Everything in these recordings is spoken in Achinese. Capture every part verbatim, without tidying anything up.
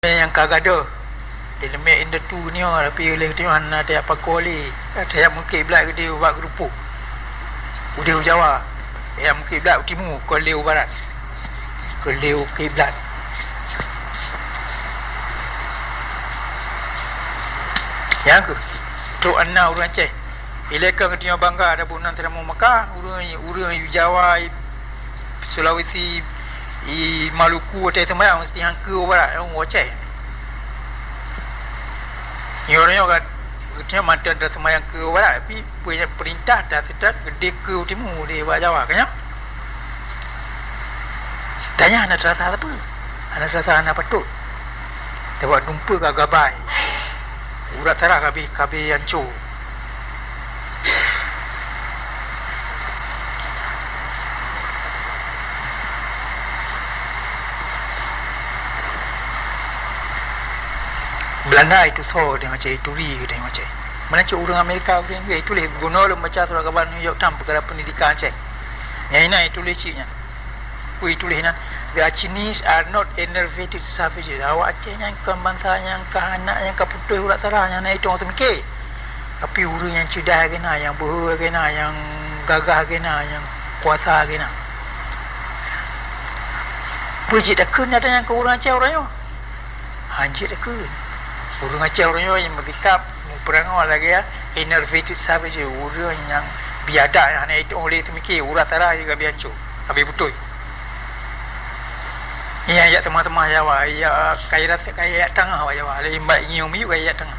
Nyang ka gadôh, di leumeh indatu nyoe, tapi lé geutanyoe hana tajak pakoe lé, tajak meukiblat keudéh ubak geurupuk. Udeh u Jawa, tajak meukiblat u timu, kon lé u barat. Kon lé u kiblat. Nyang keuh, trok na ureuëng Aceh. Ilée ka geutanyoe bangga taboh nan teurimong Mekah, ureuëng, ureuëng Jawa, Sulawesi, i Maluku, watée teumayang meusti han keu u barat, u Aceh. Nyoe, nyoe ka, nyoe mantong taseumayang keu u barat, tapi peue nyang peurintah taseutôt keudeh keu u timu di bak Jawa, ka nyan? Dan nyan hana teurasa sapeue, hana teurasa, hana patôt. Sabab dumpeue ka gabai, urat sarah ka abéh, ka abéh anco. Beulanda itusoe teuh Aceh, ituri teuh Aceh. Meunan cit ureuëng Amerika, ureuëng Inggréh, ituléh, bunoe lôn baca surat kabar New York Times peukara peundidikan Aceh. Nyang inan ituléh cit nyan. Peue ituléh nyan? "The Acehnese are not enervated savages." Awak Aceh nyan kon bansa nyang ka hana, nyang ka putôh urat sarah, nyang hana itong teumiké. Tapi ureuëng nyang ceudah lagée na, nyang beuhe lagée na, nyang gagah lagée na, nyang kuasa lagée na. Peue jeuet takheun ata nyang keu ureuëng Aceh uroe nyoe? Han jeuet takheun. Ureuëng Aceh uroe nyoe nyang meusikap, meupeurangoe lagée enervated savages, ureuëng nyang biadab, nyang hana itong lé teumiké, urat sarah jih ka abéh anco, ka abéh putôh. Nyang jak teumah-teumah Jawa, jak kayée rasa, kayée jak tangah awak Jawa, lé imbak ngieng miyueb kayée jak tangah.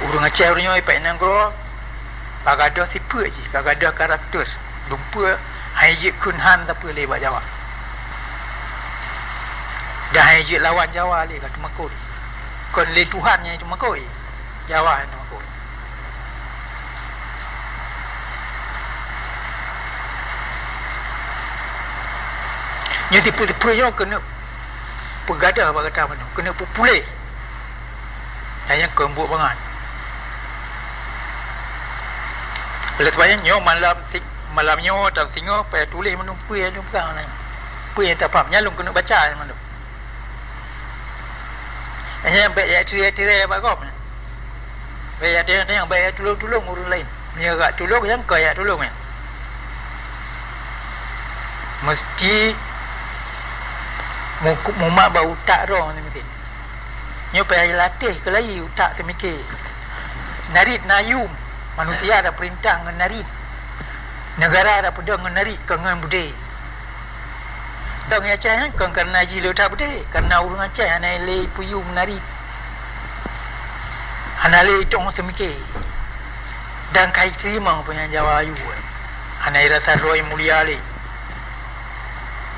Ureuëng Aceh uroe nyoe ipak inan keudroe, ka gadôh sifeuet jih, ka gadôh karakter. Dumpeue han jeuet kheun han sapeue lé bak Jawa. Dan han jeuet lawan Jawa lé, ka teumakot. Kon lé Tuhan nyang teumakot, Jawa nyang teumakot. Nyoe tipe-tipe nyoe keuneuk peugadôh bak gata bandum, keuneuk peupuléh. Dan nyang keu buet bangai. Oleh sebab nyan, nyoe malam si-, malam nyoe atau singoh, payah tuléh mandum peue nyang lôn peugah nyoe. Peue nyang tapaham, nyan lôn keuneuk baca nyan mandum. Nyan bék jak tirée-tirée bak gob nyan. Bék jak tanyong-tanyong, bék jak tulông-tulông ureuëng laén. Meunyoe jak tulông, nyang ka jak tulông nyan. Meusti mu-, mumat bak utak droe meusti. Nyoe payah jilatéh keulayi utak teumiké. Narit na yuem, manusia tapeurintah ngon narit. Neugara tapeudong ngon narit, kon ngon beudé. Ureuëng Aceh nyan kon kareuna jih le that beudé, kareuna ureuëng Aceh hana lé ipeuyuem narit. Hana lé itong teumiké. Dan ka jiteurimong peue nyang Jawa yue. Hana irasa droe mulia lé.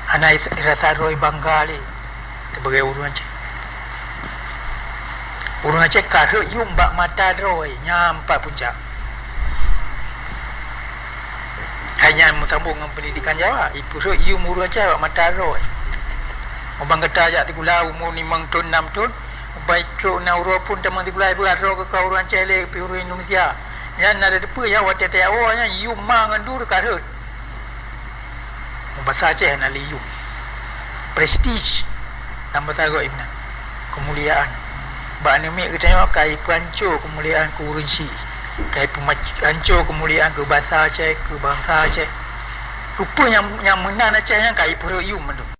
Hana is-, irasa droe bangga lé sibagai ureuëng Aceh. Ureuëng Aceh ka rhot yuem bak mata droe, nyan pat puncak. Hai nyan meusambông ngon peundidikan Jawa, ipeurhot yuem ureuëng Aceh bak mata droe. Ubang gata jak sikula umu limong thon, nam thon, ubak trok na uroe phon tamong sikula, ipeugah droe keu ka ureuëng Aceh lé, pih ureuëng Indonesia. Nyan na teupeue nyang watée tajak woe nyan yuem ma ngon dum ka rhot. Basa Aceh hana lé yuem. Prestige, lam basa gob inan. Keumuliaan. Bak aneuk miet geutanyoe ka ipeuhanco keumuliaan keu ureuëng syiek. Ka ipeuhanco keumuliaan keu basa Aceh, keu bansa Aceh. Rupa nyang, nyang meunan Aceh nyan ka ipeurhot yuem mandum.